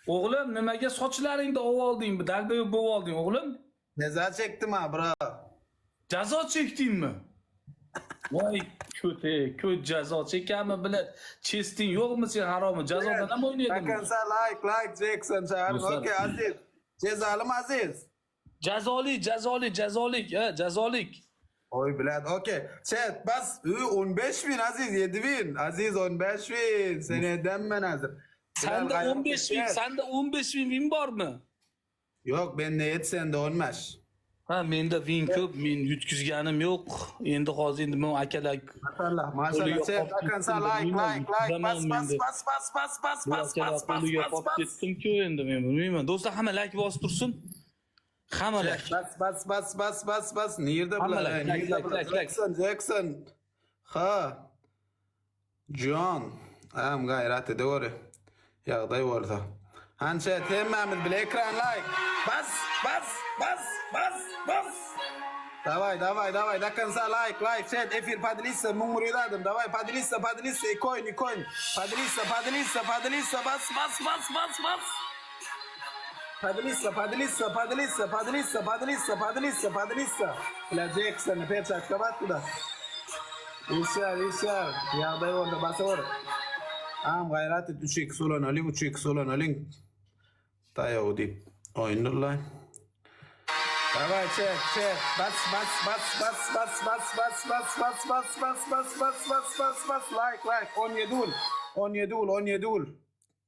Oglum nimaga sochlaringni ovolding bu dalbayob bo'volding o'g'lim? Ceza çekdim ha bro. Jazo chekdingmi? Voy ko'te, ko't jazo chekkanmi bilet. Chesting yo'qmi sen haromi? Jazodan ham o'ynaydingmi? Takansa like like Jackson çağırın. Dostlar. Okey Aziz. Cezalı mı Aziz? Jazoli, jazoli, jazolik, ha, jazolik. Oy bilet okey. Chat bas. Ü, 15 bin Aziz 7 bin. Aziz 15 bin. Seni eden ben hazır. Senda 15 bin, senda 15 bin win bormi? Yok ben ne yet sende 15. Ha, menda win ko'p, men yutqizganim yo'q. Endi hozir endi men akalar Maşallah maşallah. Qo'liga Chat qop takansa ketdim, like bilmayman, like like. Bas yutqizaman bas endi. bas bas bas bas Bu bas akalar bas bas qo'liga bas qolib bas. ketdim-ku endi men bilmayman. Do'stlar hamma like bosib tursin. Hamma like. Bas bas bas bas bas bas. Nerede Hamma bular? like, like, Nerede like, bular? like, like. Jackson Jackson. Ha. John. Am gayrat edeweri. Ýagdaý bolsa. Hança hemmämiz bile ekran like. Bas bas bas bas bas. Daway daway daway do konca like like chat efir podelиться 1100 adam daway podelиться podelиться ikoin ikoin podelиться podelиться podelиться bas bas bas bas bas. Podelиться podelиться podelиться podelиться podelиться podelиться podelиться. La Jackson perçatka batdy da. Işýär işýär. Ýagdaý boldy basyber. Agam gaýrat et 3 x ulanalyň 3 x ulanalyň. Daýaw diýip oýundyr Daway çek çek bas bas bas bas bas bas bas bas bas bas bas bas bas bas bas bas like like 17 gül 17 gül 17 gül.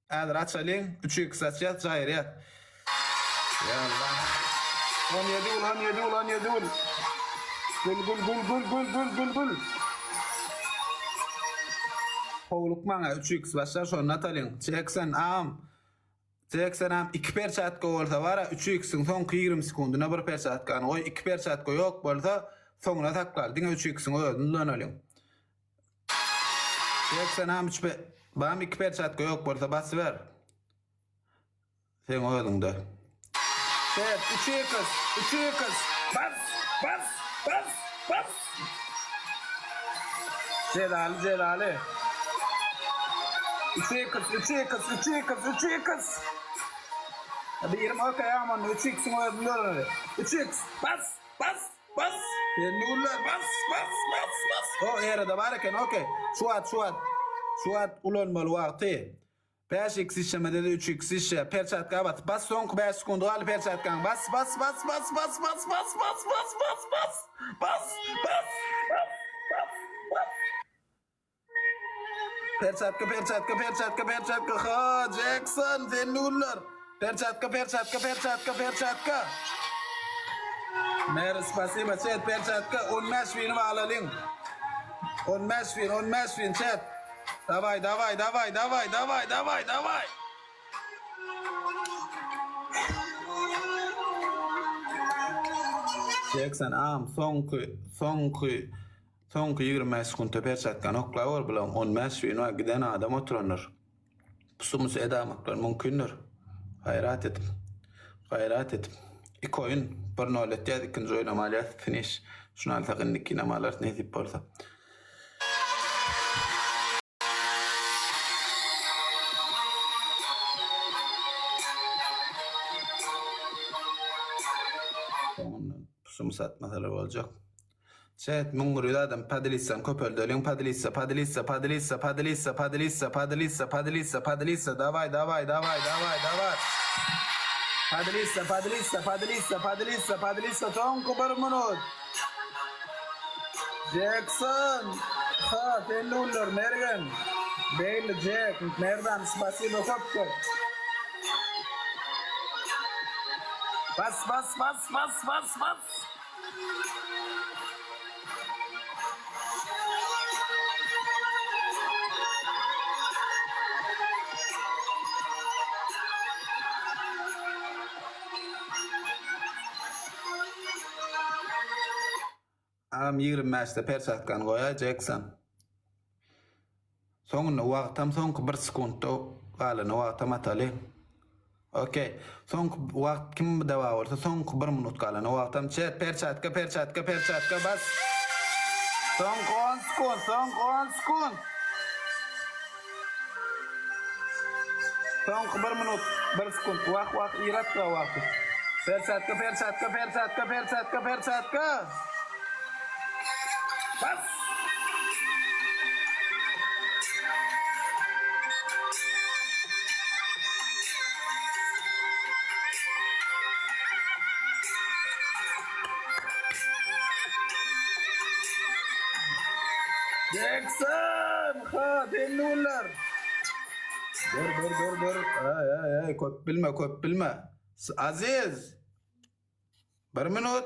Häzir açalyň 3 x açýas jaýyrýas. Ýalla. 17 gül 17 gül 17 gül. Gül gül gül gül gül gül gül gül. Howlukmaň 3 x başlar şonda atalyň. Jackson am. Jackson am 2 perçatka bolsa bara 3 x-iň soňky 20 sekundyna bir perçatkany goý 2 perçatka ýok bolsa soňuna saklar. Diňe 3 x-iň özüni ulanalyň. Jackson am 3 pe Bam 2 perçatka ýok bolsa basyber. Seň özüňde. Set 3 x 3 x bas bas bas bas. Jelaly Jelaly. 3 x 3 x 3 x 3 x. Birim okey aman 3 x'iň özünde öyle. 3 x bas bas bas. Elini gürler bas bas bas bas. O erede bar eken okey. Şu wagt şu wagt şu wagt ulanmaly wagty. 5 x işlemede de 3 x işle. Perçatka bas. Bas soňky 5 sekundy galdy perçatkaň. Bas bas bas bas bas bas bas bas bas bas bas. Bas bas bas bas bas. Perçatka perçatka perçatka perçatka ha Jackson sen gürler. Perçatka perçatka perçatka perçatka. Mer spasiba chat perçatka 15 bin alalyň. 15 bin 15 bin chat. Daway daway daway daway daway daway daway. Jackson am soňky soňky soňky 25 sekuntda perçatkany oklaber bulam 15 bin bar giden adam oturandyr. Pusumusy edamaklar mümkindir. Gaýrat edip. Gaýrat edip. Iki oýun 1-0 etýäs ikinji oýunam alýas finiş. Şuny alsak indikinem alarys nesip bolsa. Soňundan pusumusy atmasalar boljak. Chat 1100 adam podelitsany köpeldeliň podelitsa podelitsa podelitsa podelitsa podelitsa podelitsa podelitsa podelitsa daway daway daway daway daway podelitsa podelitsa podelitsa podelitsa podelitsa soňky bir minut Jackson ha sen uller Mergen Beyli Jack Merdan spasibo köp köp bas bas bas bas bas bas Agam 25-de perçatkany goýaý Jekson. Soňunda wagtam soňky bir sekuntda galany wagtam ataly. Okey. Soňky wagt kim dawa bolsa soňky bir minut galany wagtam chat perçatka perçatka perçatka bas. Soňky 10 sekunt soňky 10 sekunt. Soňky bir minut, bir sekunt. Wah, wah, ir atdy o wagty. Perçatka, perçatka, perçatka, perçatka, perçatka. Bas! Jackson! Ha, belli günler. Dur, dur, dur, dur. Ay, ay, ay, köp bilme, köp bilme. Aziz. Bir minut.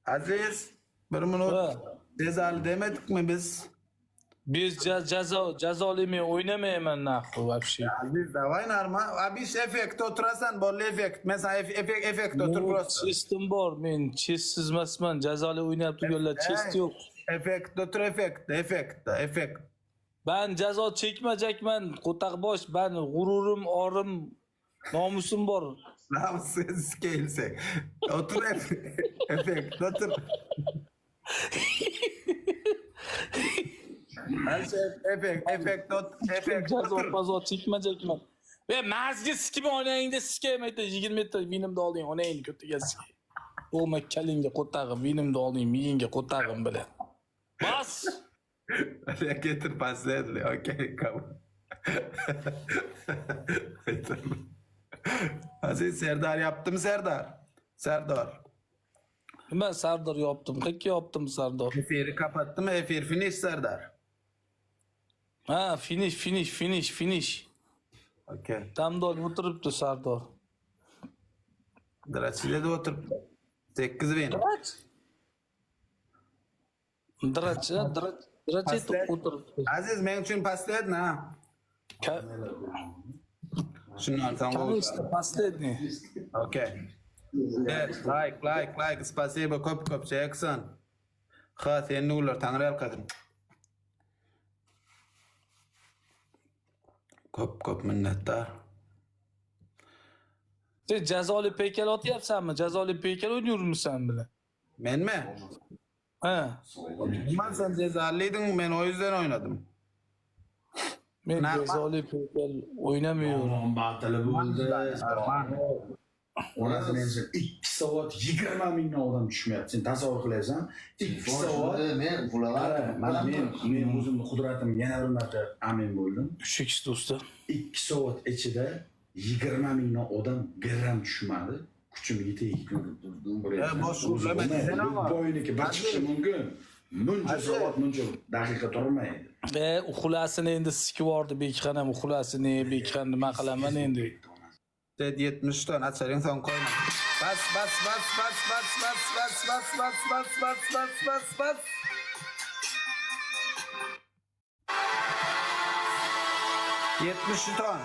Aziz, bir minut. Ha. Cezaly demedikmi biz? Biz jazo jazoli men o'ynamayman nahvi вообще. Aziz daway narma. Abiş effekt oturasan bolly effekt. Men sana effekt effekt otur prosto. Chestim bor men chestsiz emasman. Jazoli o'ynab turganlar chest yo'q. Effekt otur effekt effekt effekt. Ben jazo chekmajakman, qo'taqbosh. Ben g'ururim, orim, nomusim bor. Namussuz sikeyim Otur effekt otur. Efekt, efekt, efekt. Jazo pazo chekmajakman. Ve mazgi sikib onangni sikayim ayta 20 ta vinimni oling, onangni ko'tiga sikay. Bo'lma kalingga qo'tag'im, vinimni oling, miyingga qo'tag'im bilan. Bas! Getir pasledli, okey, kabul. Aziz Serdar yaptım Serdar. Serdar. Nima Sardor yopdim? Qayerga yopdim Sardor? Efiri kapattım, efir finish Serdar. Ha, finish, finish, finish, finish. Okey. Damda olib o'tiribdi Sardor. Draçile de oturup 8 bin. Drach. Drach, drach, drach etib o'tiribdi. Aziz men uchun pasledni ha. Ka- Shundan so'ng Конечно, последний. Okey. Evet, like, like, like. Spasibo köp köp Jackson. Ha, sen nurlar Taňry ýalkasyn. Köp köp minnetdar. Sen jazoli peykal otyapsanmi? Jazoli peykal o'ynayapmisan bilan? Menmi? Ha. Man sen cezalydyň, men o yüzden oýnadym. Men Narman. jazoli peykal o'ynamıyorum. Yomon batili bo'ldi. Arman. Onasini emsin. 2 soat 20 mingdan odam tushmayapti. Sen tasavvur qilyapsan? 2 soat Men Qara, mana men men o'zimni qudratimga yana bir marta amin bo'ldim. 3x do'stlar. 2 soat ichida 20 mingdan odam gram tushmadi. Kuchim yetib E, bosh urlama desene ama. Boyniki bir chiqishi mumkin. Muncha Aziz. soat, muncha daqiqa turmaydi. E, uxlasini endi sikib yubordi Bekxon ham uxlasini Bekxon nima qilaman endi? Dedi 70 ton açarın son koyma. Bas bas bas bas bas bas bas bas bas bas bas bas bas bas. 70 ton.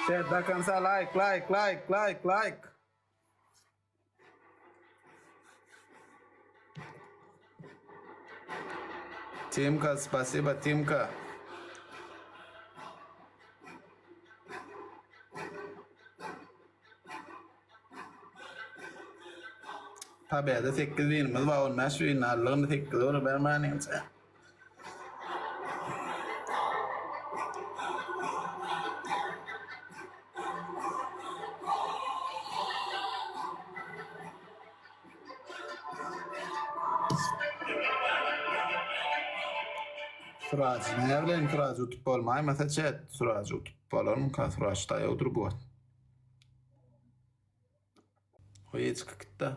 Chat bakansa like like like like like. Timka spasibo Timka. Pobeda 8 winimiz bar, 15 win aldygyny 8 urup bermäniňçe. Suraj, näme bilen Suraj utup bolmaýmasa chat, Suraj utup bolarmyka, Suraj daýawdyr bu wagt. Oý çykyp gitdi.